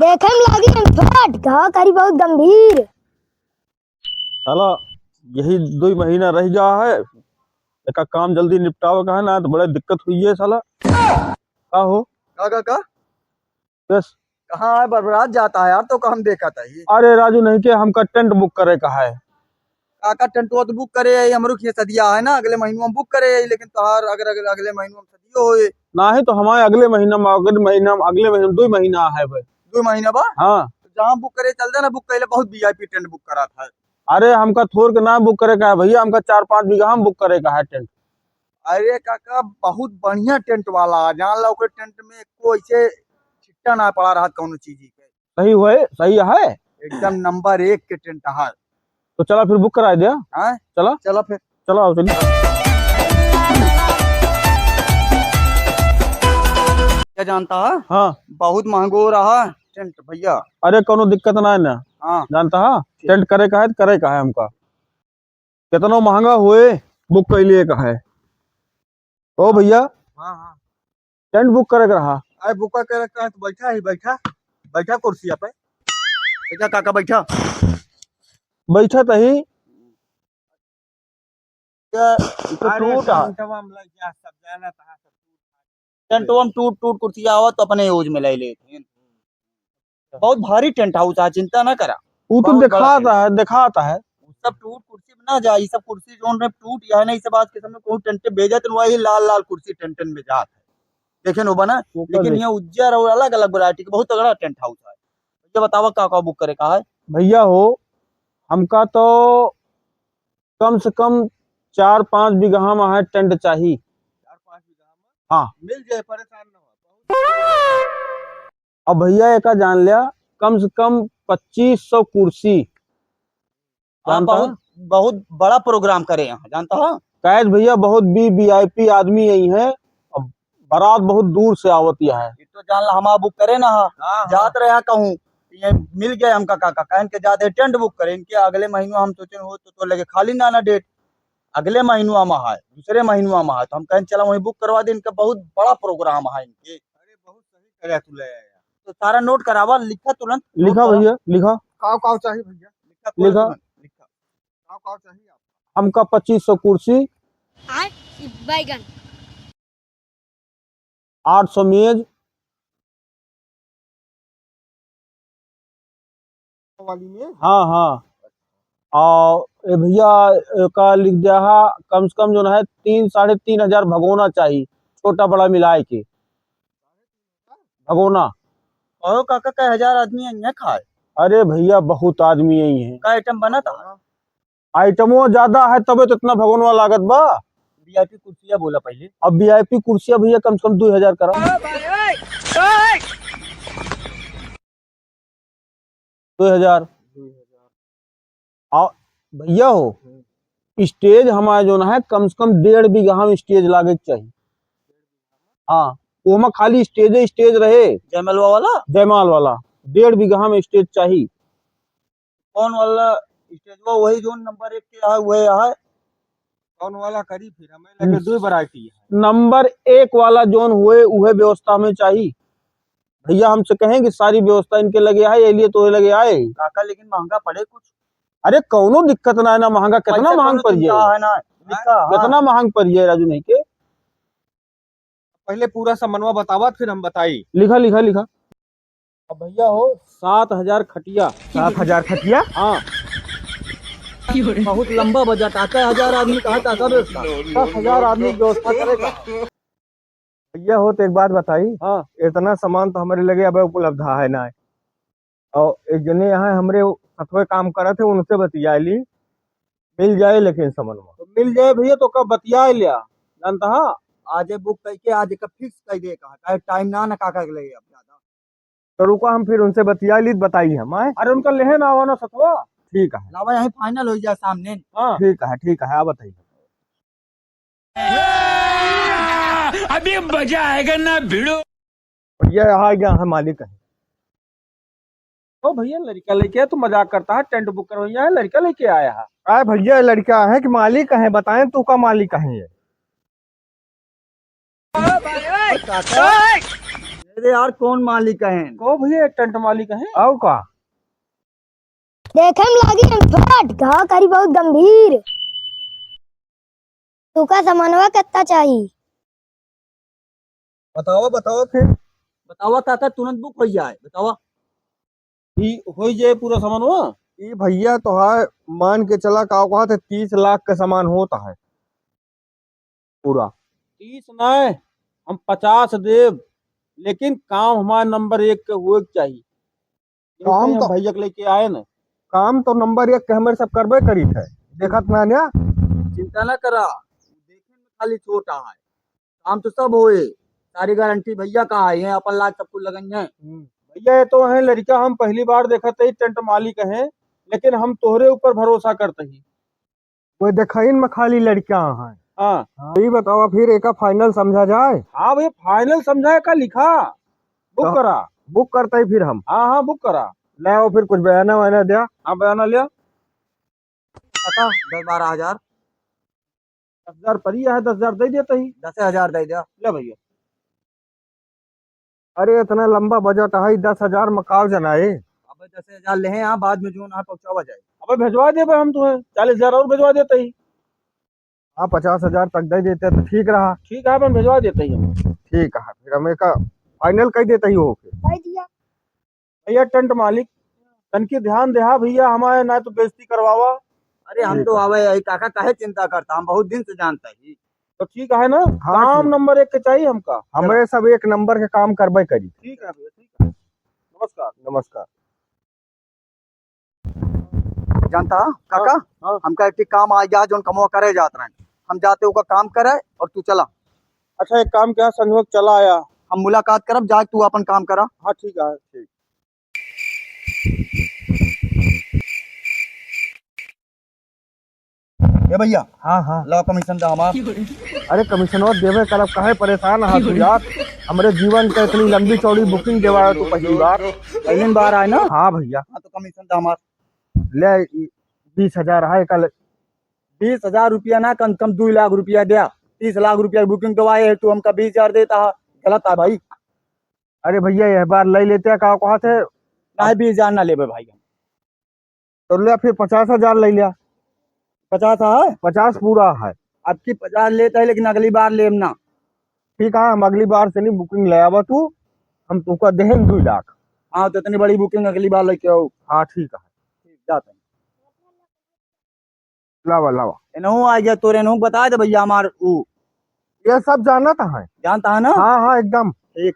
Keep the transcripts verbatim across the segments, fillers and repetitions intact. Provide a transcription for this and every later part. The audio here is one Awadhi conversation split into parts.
देखे में लागी हम छोट, का करी बहुत गंभीर। साला, यही दुइ महीना रहि गया है, एका काम जल्दी निपटावे का है ना, तो बड़े दिक्कत हुई है साला। का हो? का, का, का? बस। कहाँ है, बरबरात जाता है यार, तो काम देखा था ही। अरे राजू, नहीं के हमका tent book करे का है। काका, tent वो तो book करे है, हमरो के सदिया है ना, अगले महीनवा में book करे है, लेकिन तोहार अगर, अगर अगले महीनवा में सदियो होए। नाही तो हमारे अगले महीना में, अगले महीना में, अगले महीना में, दुइ महीना है भाई। दुइ महीना बा? हाँ। तो जहाँ book करे चल दे ना, book कइले बहुत VIP tent book करा था। अरे हमका थोर के ना book करे का है भैया, हमका चार पाँच बीघा में book करे का है tent। अरे काका, बहुत बढ़िया tent वाला, जान ला ओकर tent में कोई से छिट्टा ना पड़ा रहत कौनो चीज के। सही हुए, सही है। एकदम number एक के tent है। तो चला फिर book कराए दिया। हाँ? चला। चला फिर। चला आओ, चलिए। क्या जानता है? हाँ। बहुत महंगो रहा tent भैया। अरे कौनो दिक्कत ना है ना। हाँ। जानता है? ठीक। Tent करे का है, करे का है हमका। कितनो महंगा होए, book कइले का है। ओ भैया, हाँ, हाँ। Tent book करे के रहा। अरे book करे के रहा तो बैठा ही, बैठा, बैठा कुर्सिया पे। बैठा काका, बैठा। बैठा तही। क्या, ई तो अरे टूट आ। टेंटवा में लग जा, सब जाना था, सब टूट। टेंटवा में टूट, टूट कुर्सी आवत तो अपने use में ले लेते हैं। बहुत भारी tent house है, चिंता ना करा। वो तो बहुत बड़ा दिखाता tent। है, दिखाता है। सब टूट कुर्सी में ना जा, ये सब कुर्सी जोन में टूट या है ना, ये सब आज के समय कोई tent भेजत न, वही लाल लाल कुर्सी tent में जात है। देखे नो बना, वो कर लेकिन दे। यहाँ उज्जर और अलग अलग variety के बहुत तगड़ा tent house है। ये बतावा का का book करे का है? भैया हो, हमका तो कम से कम चार पाँच बीघा में है tent चाही। चार पाँच बीघा में? हाँ। मिल जाए, परेशान ना हो। अब भैया एका जान लिया, कम से कम पच्चीस सौ कुर्सी। हाँ, जानता बहुत, है? बहुत बड़ा program करे यहाँ, जानता है? कैद भैया बहुत भी VIP आदमी यही है। अब बारात बहुत दूर से आवत है। ये तो जान ला, हम book करे ना, हाँ, हाँ। जात रहा कहूँ, ये मिल गए हमका काका, कहन के जाते tent book करे, इनके अगले महीनों हम सोचे हो तो, तो लगे खाली ना, ना date, अगले महीनों में है, दूसरे महीनों में है, तो हम कहन चला वहीं book करवा दे, इनका बहुत बड़ा program है इनके। अरे बहुत सही करे तू ले आया। तो सारा note करावा, लिखा तुरंत, लिखा note करा। भैया, लिखा। काव काव चाहिए भैया? लिखा, लिखा। तुरंत लिखा। काव काव चाहिए आपको? हमका पच्चीस सौ कुर्सी। आय, बैगन। आठ सौ मेज। वाली में? हाँ, हाँ। और ए भैया, ए, का लिख दिया है, कम से कम जो है तीन, साढ़े तीन हजार भगोना चाहिए, छोटा बड़ा मिलाए के। भगोना। कहो काका, कै हजार आदमी है यहाँ खाए? अरे भैया, बहुत आदमी यही है। का item बना था? Itemो ज्यादा है, तबे तो इतना भगोनवा लागत बा। VIP कुर्सिया बोला पहले। अब VIP कुर्सिया भैया कम से कम दो हजार करा। दो हजार। आ, भैया हो, stage हमारा जो ना है, कम से कम डेढ़ बीघा में stage लागे के चाहिए। हाँ, वो में खाली stage, stage रहे। जयमालवा वाला? जयमाल वाला, डेढ़ बीघा में stage चाहिए। कौन वाला stage? वो वही जोन number एक के है, वही है। कौन वाला करी फिर? हमें लगे दो variety है। Number एक वाला जोन हुए, उहे व्यवस्था में चाहिए। भैया हमसे कहें कि सारी व्यवस्था इनके लगे आए, ये लिए तो लगे आए। काका, लेकिन महंगा पड़े कुछ। अरे, कौनो दिक्कत ना है, ना महंगा, कितना पैसा महंग कौनो पड़ चिंता जाए? है ना, लिखा, हाँ। कितना महंग पड़ जाए राजू नहीं के? पहले पूरा सामानवा बतावा, फिर हम बताई। लिखा, लिखा, लिखा। अब भैया हो, सात हजार खटिया। सात हजार खटिया? हाँ। बहुत लंबा budget आता है, हजार आदमी कहाँ, काका व्यवस्था? दस हजार आदमी की व्यवस्था करेगा। भैया हो, तो एक बात बताई। हाँ। इतना सामान तो हमारे लगे अब उपलब्ध है ना। और एक जने यहाँ हमरे सथवे काम करत है, उनसे बतिया ली, मिल जाए लेकिन समनवा। तो मिल जाए भैया, तो कब बतिया लिया, जानता है? आज book करके आज का fix कर दे कहा, काहे time ना, ना काका के लगे अब ज्यादा। तो रुको, हम फिर उनसे बतिया ली, बताई हम, आए? अरे उनका लेहे ना आवा ना सथवा। ठीक है। लावा, यहीं final हो जाए सामने। हाँ। ठीक है, ठीक है, आप बताइए। अभी मजा आएगा ना भिड़ो। भैया, यहाँ, यहाँ है मालिक है। ओ भैया, लड़का लेके आया, तू मजाक करता है, tent book करवाया है, लड़का लेके आया है। अरे भैया, लड़का है कि मालिक है, बताएं तू का मालिक है ये? अरे यार, कौन मालिक हैं? कहो भैया, एक टेंट मालिक हैं। आओ का? देखे में लागी अनपढ़, कहा करी बहुत गंभीर। तुका सामानवा कितना चाही? बतावा, बतावा फिर। बतावा काका, तुरंत बुक हो जाए, बतावा। ई होई जाए पूरा सामानवा? ई भैया तोहार मान के चला, का कहत है, तीस लाख का सामान होत है पूरा। तीस नाय, हम पचास देब, लेकिन काम हमार नंबर एक के होए के चाही। जैसे काम हम तो भैया के लेके आए न। काम तो नंबर एक के हमारे सब करबे करीत है, देखत ना न्या। चिंता ना करा, देखे में खाली छोटा है, काम तो सब होए, सारी गारंटी भैया का है, ये अपन लाग सब कुछ लगन है। हम्म। भैया, ये तो है लड़का, हम पहली बार देखत है, टेंट मालिक है, लेकिन हम तोहरे ऊपर भरोसा करते ही। वो देखइन में खाली लड़का है। हाँ। हाँ, ये बतावा फिर, एका फाइनल समझा जाए? हाँ भैया, फाइनल समझाए का लिखा, बुक तो करा। बुक करते ही फिर हम। हाँ, हाँ, बुक करा। ले आओ फिर कुछ बयाना वयाना दिया। हाँ, बयाना लिया। पता, दस बारह हजार। दस हजार परी है, दस हजार दे देते ही। दस हजार दे दिया। ले भैया। अरे, इतना लंबा बजट है, दस हजार में का जनाए? अबे, दस हजार ले हैं, हाँ, बाद में जो ना पहुँचावा जाए। अबे, भेजवा देबे हम तुम्हें, चालीस हजार और भेजवा देते ही। हाँ, पचास हजार तक दे देते तो ठीक रहा। ठीक है, अपन भेजवा देते ही हम। ठीक है, फिर हम एका फाइनल कर देते ही हो के। कर दिया। भैया टेंट मालिक, तनकी ध्यान देहा भैया, हमारे ना तो बेइज्जती करवावा। अरे हम ठीक तो है। आवे, यही काका काहे चिंता करता, हम बहुत दिन से जानता ही। तो ठीक है ना, हाँ, काम ठीक। नंबर एक के चाहिए हमका। हमरे सब एक नंबर के काम करबे करी। ठीक है भैया, ठीक है। नमस्कार। नमस्कार। जानता काका, हाँ, हाँ। हमका एक ठे काम आ गया, जोन कमवा करे जात रहे, हम जाते ओका काम करे और तू चला। अच्छा, एक काम किया, संजोग चला आया। हम मुलाकात करब, जाए तू अपन काम करा। हाँ, ठीक है, ठीक। ए भैया, हाँ, हाँ। लाओ कमीशन दा हमार। अरे कमीशनवा देबे करब, काहे परेशान है तू यार? हमरे जीवन के इतनी लंबी चौड़ी बुकिंग देवा है तू पहली बार। पहली बार आए ना? हाँ भैया। हाँ तो कमीशन दा हमार। ले ई बीस हजार है कल। बीस हजार रुपया ना, कम से कम दो लाख रुपया द्या। तीस लाख रुपया की बुकिंग करवाए है, तू हमका बीस हजार देता है, गलत है भाई। अरे भैया, यह बार ले लेते हैं, का कहत है? नहीं, बीस हजार ना लेबे भाई हम। तो ले फिर पचास हजार ले लिया। पचास है? पचास पूरा है। अब की पचास लेता है, लेकिन अगली बार लेम ना। ठीक है, हम अगली बार से नहीं बुकिंग ले आवा तू, हम तुका देहन दो लाख। हाँ, तो इतनी बड़ी बुकिंग अगली बार लेके आओ। हाँ, ठीक है। ठीक, जाते हैं। लावा, लावा। एनहू आ गया तोरे, एनहू बता दे भैया हमार ऊ। ये सब जानत है। जानता है ना? हाँ, हाँ, एकदम। ठीक।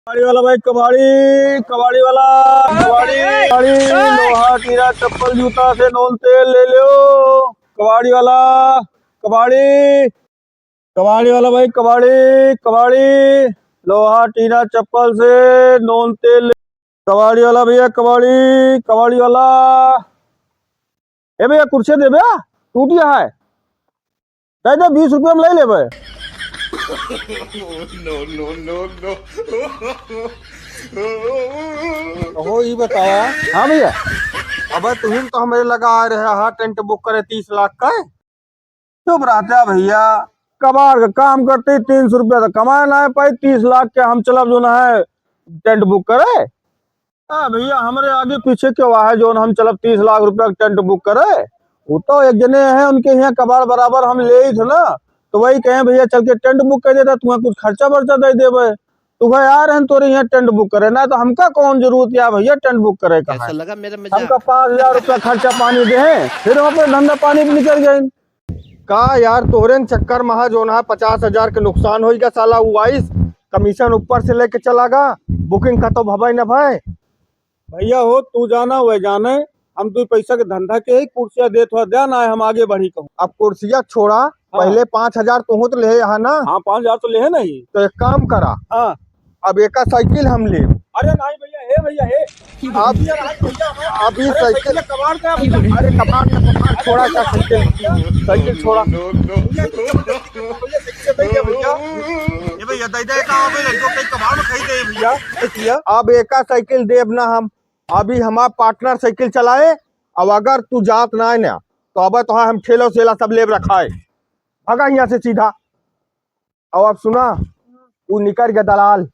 कबाड़ी वाला भाई, कबाड़ी, कबाड़ी वाला, कबाड़ी, कबाड़ी, लोहा, टीना, चप्पल, जूता से नून तेल ले लो। कबाड़ी वाला, कबाड़ी। कबाड़ी वाला भाई, कबाड़ी, कबाड़ी, लोहा, टीना, चप्पल से नून तेल। कबाड़ी वाला भैया, कबाड़ी, कबाड़ी वाला। ए भैया, कुर्सी देबे, टूट गया है। दे दे, बीस रुपया में ले लेबे। No, no, no, no। हो, ई बतावा। हाँ भैया। अबे तुहिन तो हमरे लगा आ रहे हा टेंट बुक करे तीस लाख का। चुप रहता भैया, कबाड़ का काम करते ही तीन सौ रुपया तो कमाए ना पाई, तीस लाख के हम चलब जो ना है टेंट बुक करे। हाँ भैया, हमरे आगे पीछे क्यों है जो हम चलब तीस लाख रुपया का टेंट बुक करे? वो तो एक जने हैं, उनके यहाँ कबाड़ बराबर हम ले ही थे ना, तो वही कहे भैया चल के टेंट बुक कर देता, तुम्हें कुछ खर्चा बर्चा दे देवे। तू कहे यार हम तोरे यहाँ टेंट बुक करे ना, तो हमका कौन जरूरत या भैया टेंट बुक करे का कैसा है? लगा मेरा मजाक? हमका पाँच हजार रुपया खर्चा पानी दे हैं, फिर हम अपने धंधा पानी पे निकल गए। का यार, तोहरे न चक्कर में हा जोन हा पचास हजार के नुकसान होई गा साला, उ आइस, कमीशन ऊपर से लेके चला गा, बुकिंग का तो भवे न भय। भैया हो, तू जाना वह जाने, हम दू पैसा के धंधा के ही कुर्सिया देत हुआ द्या ना, हम आगे बढ़ी कहूँ। अब कुर्सिया छोड़ा, हाँ। पहले पाँच हजार तू तो ले हा ना? हाँ, पाँच हजार तो ले है नहीं। तो एक काम करा, हाँ। अब एका साइकिल हम लेब। अरे नहीं भैया, हे भैया, हे। आप भैया, नहीं भैया, हाँ। अभी अरे साइकिल साइकिल कबाड़ का भैया। अरे कबाड़ का कबाड़ छोड़ा, का साइकिल, साइकिल छोड़ा। भैया, भैया, साइकिल दे दे भैया। ये भैया, दे दे, कहाँ पे लड़कों के कबाड़ में खाई दे भैया। भैया, अब एका साइकिल देब ना हम, अभी हमार पार्टनर साइकिल चलाए। अब अगर तू जात ना है ना, तो अब तो हम ठेला सेला सब लेब रखा है। भगा यहाँ से सीधा। अब आप सुना, उ निकल गया दलाल।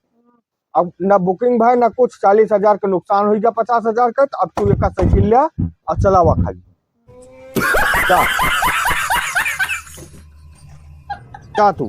अब न booking भय, न कुछ, चालीस हजार के नुकसान होइ गया, पचास हजार का। तो अब तू एक साइकिल ले और चलावा खाली। जा, जा तू।